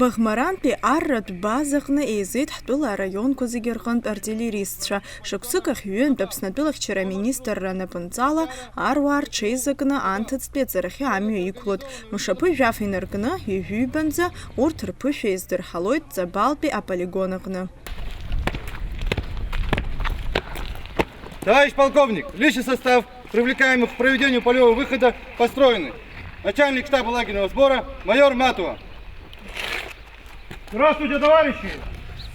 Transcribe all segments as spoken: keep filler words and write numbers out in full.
Баӷмарантәи арратә базаҟны еизеит ҳтәыла араионқәа зегьы рҟынтә артиллеристцәа. Шықәсык ахь ҩынтә Аԥснатәылахьчара аминистрра анапынҵала аруаа рҽеизакны анҭыҵтәи аҵарахьы амҩа иқәлоит. Мшаԥы жәаф инаркны, ҩажәи ҩбанӡа урҭ рԥышәа еиздырҳалоит Ҵабалтәи аполигон аҟны. Товарищ полковник, личный состав привлекаемых к проведению полевого выхода построены. Начальник штаба лагерного сбора майор Матова. Здравствуйте, товарищи!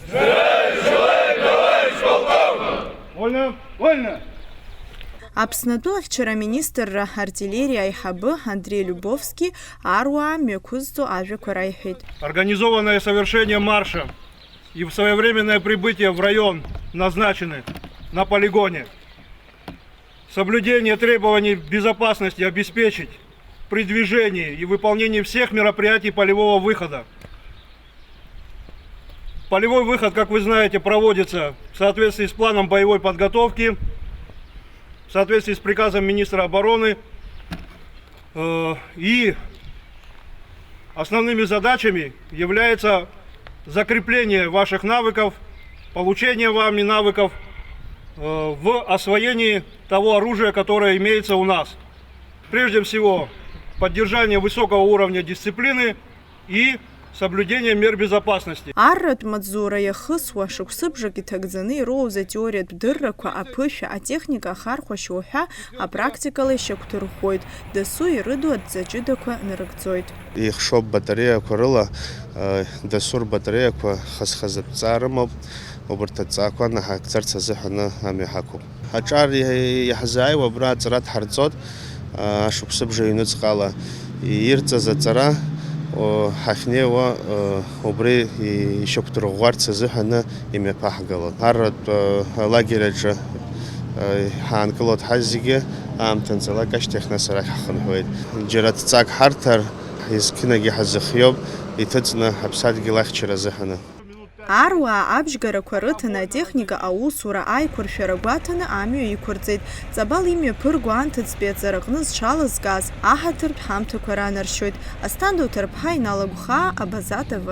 Здравия желаю, товарищ полковник! Вольно! Вольно! Аԥснатәылахьчара аминистрра артиллериа аиҳабы Андрей Любовски аруаа мҩақәызҵо ажәақәа раиҳәеит. Организованное совершение марша и в своевременное прибытие в район назначены на полигоне. Соблюдение требований безопасности обеспечить при движении и выполнении всех мероприятий полевого выхода. Полевой выход, как вы знаете, проводится в соответствии с планом боевой подготовки, в соответствии с приказом министра обороны. Э, и основными задачами является закрепление ваших навыков, получение вами навыков, э, в освоении того оружия, которое имеется у нас. Прежде всего, поддержание высокого уровня дисциплины и соблюдение мер безопасности. Арратә маҵзура иахысуа, шықәсыбжак иҭагӡаны ироуз атеориатә дыррақәа, аԥышәа, атехника ахархәашьа уҳәа апрактикала ишьақәдырӷәӷәоит, дасу ирыду адҵа ҷыдақәа нарыгӡоит. Ихшоуп батареиақәа рыла, э, дасу рбатареиақәа хаз-хаз адҵа рымоуп, убарҭ адҵақәа наҳагӡарц азыҳәаны амҩа ҳақәуп. Аҿар иаҳзааиуа абра аҵара дҳарҵоит, ашықәсыбжа ҩнуҵҟала ирҵаз аҵара, о, ҳахьнеиуа, о, убри ишьақәдырӷәӷәарц азыҳәаны имҩаԥаҳгалон. Арратә, о, алагер аҿы, о, ҳаанкылоит ҳазегьы, аамҭа анҵалак ашьҭахь нас арахь ҳхынҳәуеит. Џьара ҭҵак ҳарҭар, есқьынагьы ҳазыхиоуп, иҭыҵны ҳаԥсадгьыл ахьчара азыҳәаны. Аруаа абжьгарақәа рыҭаны атехника аусура аиқәыршәара гәаҭаны амҩа иқәырҵеит. Ҵабал имҩаԥырго анҭыҵтәи аҵараҟны зҽалазкааз аҳаҭыртә ҳамҭақәа ранаршьоит. Асҭанда Уҭарԥҳа, Инал Агәхаа, Абаза Т В.